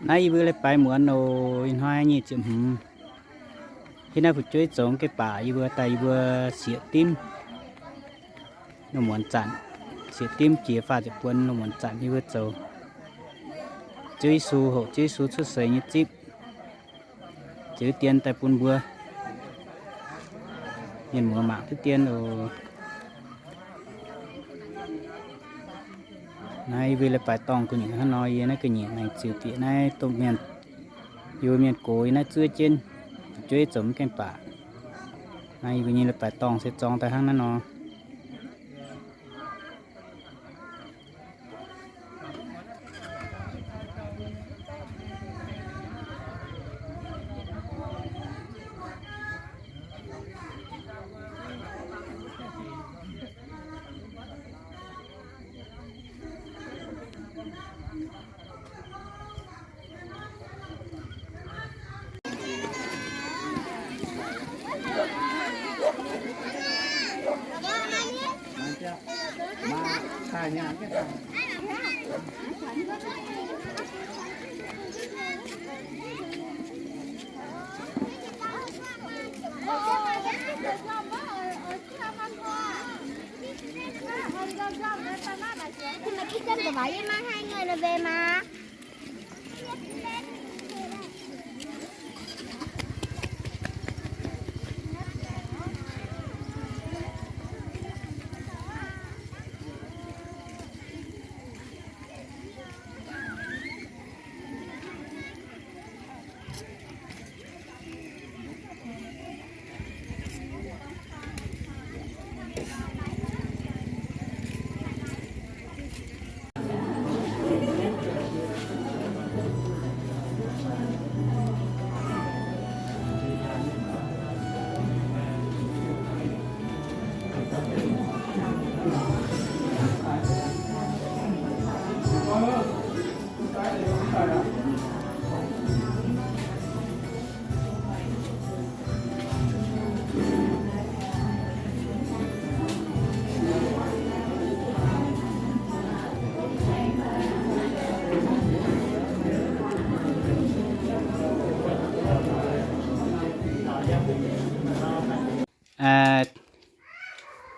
Naaiv yie mbuo leiz-baaix muonz oc, ih hnoi nyic ziepc hmz. Hitv naaiv fu'jueiv zoux gengh baac yie mbuo daaih yie mbuo sieqv dimv. Loz-muonz zanc, sieqv dimv jiex faah ziepc buonc loz-muonz zanc yie mbuo zoux Ziouv Yesu, hoqc Ziouv Yesu cuotv seix nyei zipv, ziux dien daaih bun mbuo mienh muoz mangc duqv dien oc. Naaiv yie mbuo leiz-baaix dorngh gu'nyuoz hnangv nor, yie naaiv ga'nyiec maengx ziux bieqc naaiv domh mienh, yie mbuo mienh gox yie naaiv zuov jienv, fu'jueiv zoux mv gaengh baac. Naaiv yie mbuo nyei leiz-baaix dorngh se zorng daaih hnangv naaiv nor.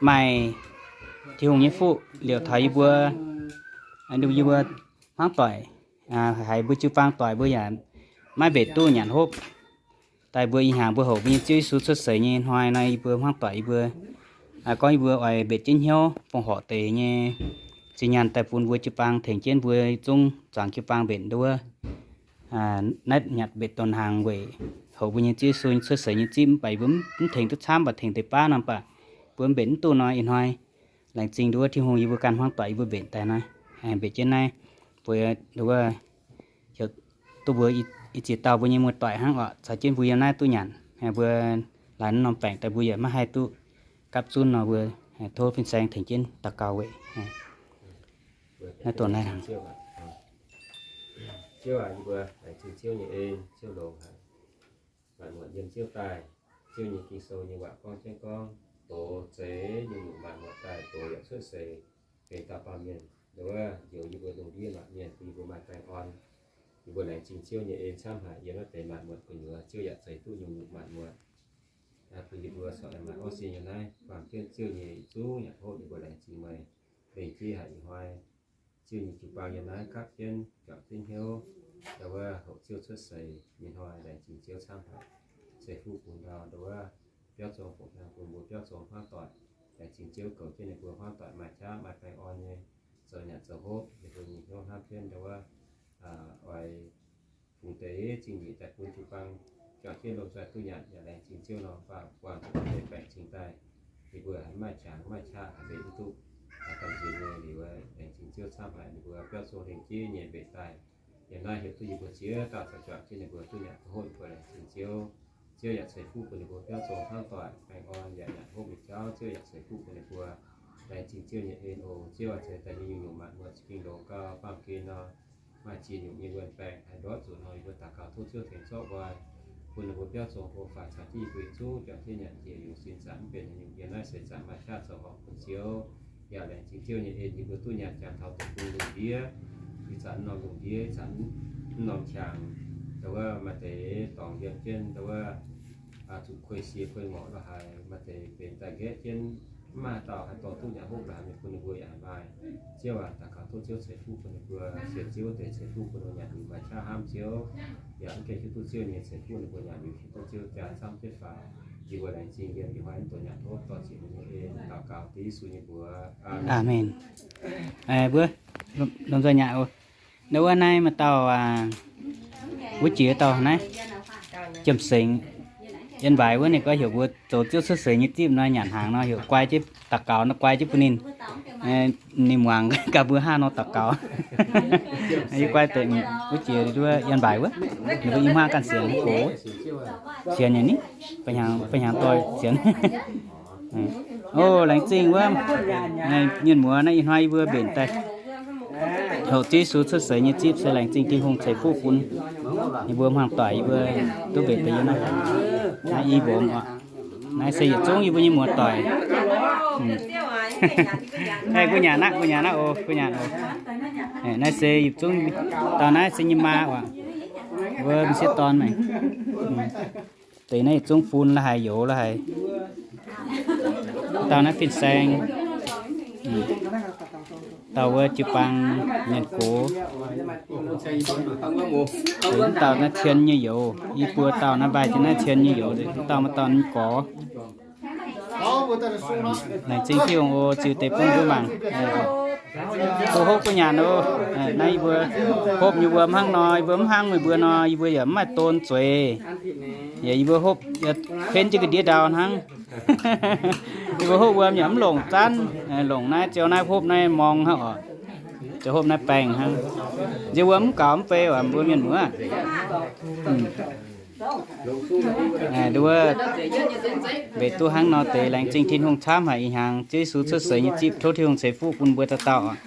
Maaih Tin-Hungh nyei fuqv liouc taux yie mbuo, yie mbuo hmuangv doic, haiz mbuo jiu-baang doic mbuo yaac maiv mbenc duqv nyanc hopv. Daaih mbuo ih hnyangx mbuo hoqc mbuo nyei Ziouv Yesu cuotv seix nyei hnoi nor, yie mbuo hmuangv doic yie mbuo, gorngv yie mbuo oix mbenc jienv hnyouv fongc horc deix nyei zinh nyaanh daaih bun mbuo jiu-baang, tengx jienv mbuo zungv zuangx jiu-baang mbenc nduov naaiv nyanc mbenc donx hnaangx weic hoqc mbuo nyei Ziouv Yesu cuotv seix nyei zipv. Mv baac yie mbuo mv tengx duqv camv, mv baac tengx deix baav nor, mv baac mbuo mbenc mv duqv nor, ih hnoi laengz zingh nduov Tin-Hungh yie mbuo ganh hmuangv doic yie mbuo mbenc daaih naaiv, mbenc jienv naaiv, mbuo nduov heuc duqv mbuo i ziex dauh mbuo nyei muoz-doic hnangv oc, caux jienv mbuo yiem naaiv duqv nyanc. Mbuo laaix norm baengc daaih mbuo yaac maiv haih duqv gapv zunv nor, mbuo tov fin-saeng tengx jienv daux gaux weic naaiv dongh naaiv. Ziouv aac, yie mbuo laengz zingh Ziouv nyei en, Ziouv longx haic. Maanc muotc yiem Ziouv daaih, Ziouv nyei Ging-Sou nyei waac gorngv jienv gorngv, doz zeix nyungc-nyungc maanc muotc daaih, doz yaac cuotv seix benx dauh baamh mienh. Nduov njoux yie mbuo lungh ndiev maanc mienh, bun yie mbuo maaih baengh orn. Yie mbuo laengz zingh Ziouv nyei en camv haic, yiem naaiv deix maanc muotc gu'nyuoz Ziouv yaac zeix duqv nyungc-nyungc maanc muotc. Bun yie mbuo corc maaih orv sin yiem naaiv, faam jienv Ziouv nyei zungv nyanc hopv. Yie mbuo laengz zingh meih lengh jeiv haic ih hnoi. Ziouv nyei jiu-baang yiem naaiv gapv jienv juangc jienv hnyouv, ndau wuov hoqc Ziouv cuotv seix nyei hnoi, laengz zingh Ziouv camv haic. Ceix fuqv bun ndau, ndau wuov biauv zong fongc hlang bun mbuo biauv zong hmuangv doic. Laengz zingh Ziouv goux jienv ninh mbuo hmuangv doic maaih qaqv maaih baengh orn nyei zoux nyanc zoux hopv, ninh mbuo nyei hnyouv hnamv jienv ndau wuov oix fungx deix zingh nyeic daaih bun jiu-baang juangc jienv lomh nzoih duqv nyanc. Yaac laengz zingh Ziouv nor, faam buangh deix baengc cingx daaih, ninh mbuo haih maaih qangx maaih qaqv haih mbenc mv duqv, haih gamh nziex nyei liuz, laengz zingh Ziouv camv haic. Ninh mbuo biauv zong lengh jeiv nyei mbenc daaih, yiem naaiv hiuv duqv yie mbuo ziex dauh zaux juangc jienv ninh mbuo duqv nyanc duqv hopv. Yie mbuo laengz zingh Ziouv. Ziouv yaac ceix fuqv bun ninh mbuo biauv zong hmuangv doic baengh orn, yaac nyanc hopv nyei jauv Ziouv yaac ceix fuqv bun ninh mbuo. Laengz zingh Ziouv nyei en oc. Ziouv aac, ceix daaih nyei nyungc-nyungc maanc muotc za'gengh longx gau, baamh gen nor maaih ziex nyungc nyei wuonh baengc haih ndortv zuqc nor, yie mbuo daux gaux tov Ziouv tengx zorqv nqoi, bun ninh mbuo biauv zong hlo faaux caux jienv yie mbuo yietc zungv juangc jienv nyanc njiec yungz sin zanc mv benx haaix nyungc. Yiem naaiv seix zanc maaih qaqv zoux horpc bun Ziouv. Yaac laengz zingh Ziouv nyei en, yie mbuo duqv nyanc jangx taux deic-bung lungh ndiev. Ih zanc norm lungh ndiev, ih zanc Norm qangx, ndau wuov maaih deix dorngx yiem jienv, ndau wuov zuqc kuei sie kuei ngorc lo haaix, maaih deix benx daaih nqaeqv jienv, mv maaih dauh haih dorh duqv nyanc hopv lo haaix, ninh bun ninh mbuo yaac maaih. Ziouv aac, daux gaux tov Ziouv ceix fuqv bun ninh mbuo, sienx Ziouv wuov deix ceix fuqv bun ninh mbuo nyanc liuz maaih qaqv hnamv Ziouv, yaac mv gaengh hiuv duqv Ziouv nyei ceix fuqv ninh mbuo nyanc liuz hiuv duqv Ziouv jaa camv jienv faaux. Yie mbuo laengz zingh yiem, yie hnoi mv dungx nyanc hopv dorh ziec ninh nyei en. Daux gaux dengv Yesu nyei mbuox. Aamen. Mbuo lomh nzoih nyanc oc. Ndau wuov naaiv maaih dauh wuov jiex dauh naaiv, Jiem Sengx, Yien Mbaix wuov, ninh gorngv heuc mbuo zoux Ziouv cuotv seix nyei zipv nor, nyanc hnaangx nor heuc guai jienv, daux gaux nor guai jienv bun ninh. Ninh muangx gaax mbuo hnangv nor daux gaux. Yie guai deix wuov jiex nduov Yien Mbaix wuov, ninh mbuo i hmuangv ganh sienx gox, sienx nyei ni, ba'hnyangx doix sienx. O, laengz zingh wuov, mienh muoz naaiv ih hnoi yie mbuo mbenc daaih hoqc Ziouv Yesu cuotv seix nyei zipv se laengz zingh Tin-Hungh ceix fuqv bun yie mbuo hmuangv doic, yie mbuo duqv mbenc daaih yiem naaiv. Naaiv i mbomx oc. Naaiv se yietc zungv yie mbuo nyei muoz-doic. Haih mbuo nyanc aqv, mbuo nyanc aqv oc, mbuo nyanc oc. Naaiv se yietc zungv, dauh naaiv se nyei maa oc. Wuov m'sieqv dorn maengx. Deix naaiv yietc zungv fun la'haic, youz la'haic. Dauh naaiv fin-saeng. Dauh wuov jiu-baang mienh gox. Wuov dauh naaiv cien nyei youz, i buo dauh naaiv mbaih jienv naaiv cien nyei youz, dauh maaih dauh gorx. Laengz zingh Tin-Hungh oc, ziux deix bun mbuo mangc. Mbuo hopv duqv nyanc oc. Naaiv yie mbuo hopv nyei wuom hnangv nor, yie mbuo mv hnangv meih mbuo nor, yie mbuo yaac mv maaih don zueiz. Yaac yie mbuo hopv kuenv jienv ga'ndiev ndau hnangv. Yie mbuo hopv wuom yaac mv longc zanv, longc naaiv ziouc naaiv hopv naaiv morng hnangv oc. Ziouc hopv naaiv baengh hnangv. Nziex wuom mv gaux mv bei oc, mbuo mienh muoz. Nduov, mbenc duqv hnangv nor deix laengz zingh Tin-Hungh camv haic ih hnyangx Ziouv Yesu cuotv seix nyei zipv, tov Tin-Hungh ceix fuqv bun mbuo dauh dauh oc.